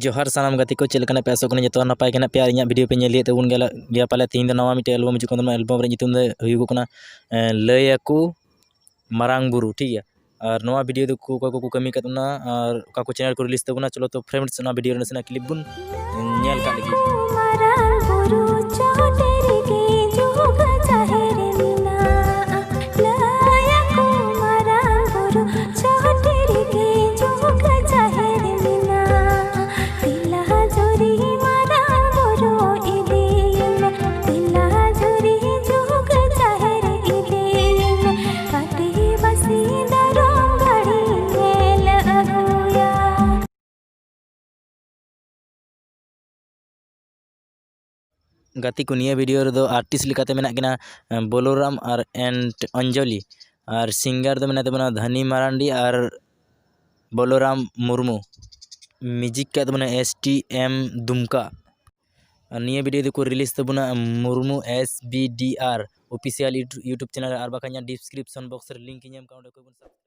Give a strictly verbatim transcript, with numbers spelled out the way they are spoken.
ᱡᱚᱦᱟᱨ ᱥᱟᱱᱟᱢ ᱜᱟᱛᱮ ᱠᱚ, ᱪᱮᱫ ᱞᱮᱠᱟ ᱢᱮᱱᱟᱜ ᱯᱮ? ᱟᱥᱚᱜ ᱠᱟᱱᱟ ᱡᱚᱛᱚ ᱱᱟᱯᱟᱭ ᱜᱮ ᱢᱮᱱᱟᱜ ᱯᱮᱭᱟ᱾ ᱟᱨ ᱤᱧᱟᱹᱜ ᱵᱷᱤᱰᱤᱭᱳ ᱯᱮ ᱧᱮᱞ ᱤᱫᱤᱭᱮᱫ ᱛᱟᱵᱚᱱ ᱜᱮᱭᱟ, ᱜᱮᱭᱟ ᱯᱟᱞᱮ᱾ ᱛᱮᱦᱮᱧ ᱫᱚ ᱱᱟᱣᱟ ᱢᱤᱫᱴᱮᱡ ᱮᱞᱵᱟᱢ ᱦᱤᱡᱩᱜ ᱠᱟᱱ ᱛᱟᱵᱚᱱᱟ᱾ ᱮᱞᱵᱟᱢ ᱨᱮᱭᱟᱜ ᱧᱩᱛᱩᱢ ᱫᱚ ᱦᱩᱭᱩᱜᱚᱜ ᱠᱟᱱᱟ, ᱮᱸ, ᱞᱟᱹᱭ ᱟᱠᱚ ᱢᱟᱨᱟᱝ ᱵᱩᱨᱩ, ᱴᱷᱤᱠ ᱜᱮᱭᱟ᱾ ᱟᱨ ᱱᱚᱣᱟ ᱵᱷᱤᱰᱤᱭᱳ ᱫᱚ ᱚᱠᱚᱭ ᱠᱚᱠᱚ ᱠᱟᱹᱢᱤ ᱠᱟᱫ ᱵᱚᱱᱟ ᱟᱨ ᱚᱠᱟ ᱠᱚ ᱪᱮᱱᱮᱞ ᱠᱚ ᱨᱤᱞᱤᱡᱽ ᱛᱟᱵᱚᱱᱟ, ᱪᱚᱞᱚ ᱛᱚ ᱯᱷᱨᱮᱱᱰᱥ, ᱚᱱᱟ ᱵᱷᱤᱰᱤᱭᱳ ᱨᱮ ᱱᱟᱥᱮᱱᱟᱜ ᱠᱞᱤᱯ ᱵᱚᱱ ᱧᱮᱞ ᱠᱟᱜ ᱞᱮᱜᱮ᱾ ᱢᱟᱨᱟᱝ ᱵᱩᱨᱩ ᱪᱚᱴ ᱨᱮᱜᱮ ᱡᱩᱜᱽ ᱡᱟᱦᱮᱨ ᱢᱮᱱᱟᱜᱼᱟ᱾ ᱞᱟᱹᱭᱟᱠᱚ ᱢᱟᱨᱟᱝ ᱵᱩᱨᱩ ᱪᱚᱴ ᱨᱮᱜᱮ ᱡᱩᱜᱽ ᱡᱟᱦᱮᱨ ᱢᱮᱱᱟᱜᱼᱟ᱾ ᱛᱤᱞᱟ ᱡᱩᱨᱤ ᱢᱟᱨᱟᱝ ᱵᱩᱨᱩ ᱤᱫᱤᱭᱮᱢ, ᱛᱤᱞᱟ ᱡᱩᱨᱤ ᱡᱩᱜᱽ ᱡᱟᱦᱮᱨ ᱤᱫᱤᱭᱮᱢ᱾ ᱟᱹᱫᱤᱵᱟᱹᱥᱤ ᱫᱷᱚᱨᱚᱢ ᱜᱟᱲᱤ ᱧᱮᱞ ᱟᱹᱜᱩᱭᱟ᱾ ᱜᱟᱛᱮ ᱠᱚ, ᱱᱤᱭᱟᱹ ᱵᱷᱤᱰᱤᱭᱳ ᱨᱮᱫᱚ ᱟᱨᱴᱤᱥᱴ ᱞᱮᱠᱟᱛᱮ ᱢᱮᱱᱟᱜ ᱠᱤᱱᱟ, ᱮᱸ, ᱵᱚᱞᱚᱨᱟᱢ ᱟᱨ and ᱚᱧᱡᱚᱞᱤ᱾ ᱟᱨ ᱥᱤᱝᱜᱟᱨ ᱫᱚ ᱢᱮᱱᱟᱭ ᱛᱟᱵᱚᱱᱟ ᱫᱷᱟᱱᱤ ᱢᱟᱨᱟᱱᱰᱤ ᱟᱨ ᱵᱚᱞᱚᱨᱟᱢ ᱢᱩᱨᱢᱩ᱾ ᱢᱤᱭᱩᱡᱤᱠ ᱠᱟᱜ ᱛᱟᱵᱚᱱᱟ ᱮᱥ ᱴᱤ ᱮᱢ ᱫᱩᱢᱠᱟ᱾ ᱟᱨ ᱱᱤᱭᱟᱹ ᱵᱷᱤᱰᱤᱭᱳ ᱫᱚᱠᱚ ᱨᱤᱞᱤᱡᱽ ᱛᱟᱵᱚᱱᱟ ᱢᱩᱨᱢᱩ ᱮᱥ ᱵᱤ ᱰᱤ ᱟᱨ ᱚᱯᱷᱤᱥᱤᱭᱟᱞ ᱤᱭᱩᱴᱩᱵᱽ ᱪᱮᱱᱮᱞ ᱨᱮ, ᱟᱨ ᱵᱟᱠᱷᱟᱱ ᱤᱧᱟᱹᱜ ᱰᱤᱥᱠᱨᱤᱯᱥᱚᱱ ᱵᱚᱠᱥ ᱨᱮ ᱞᱤᱝᱠ ᱤᱧ ᱮᱢ ᱠᱟᱜᱼᱟ, ᱚᱸᱰᱮ ᱠᱷᱚᱱ ᱵᱚᱱ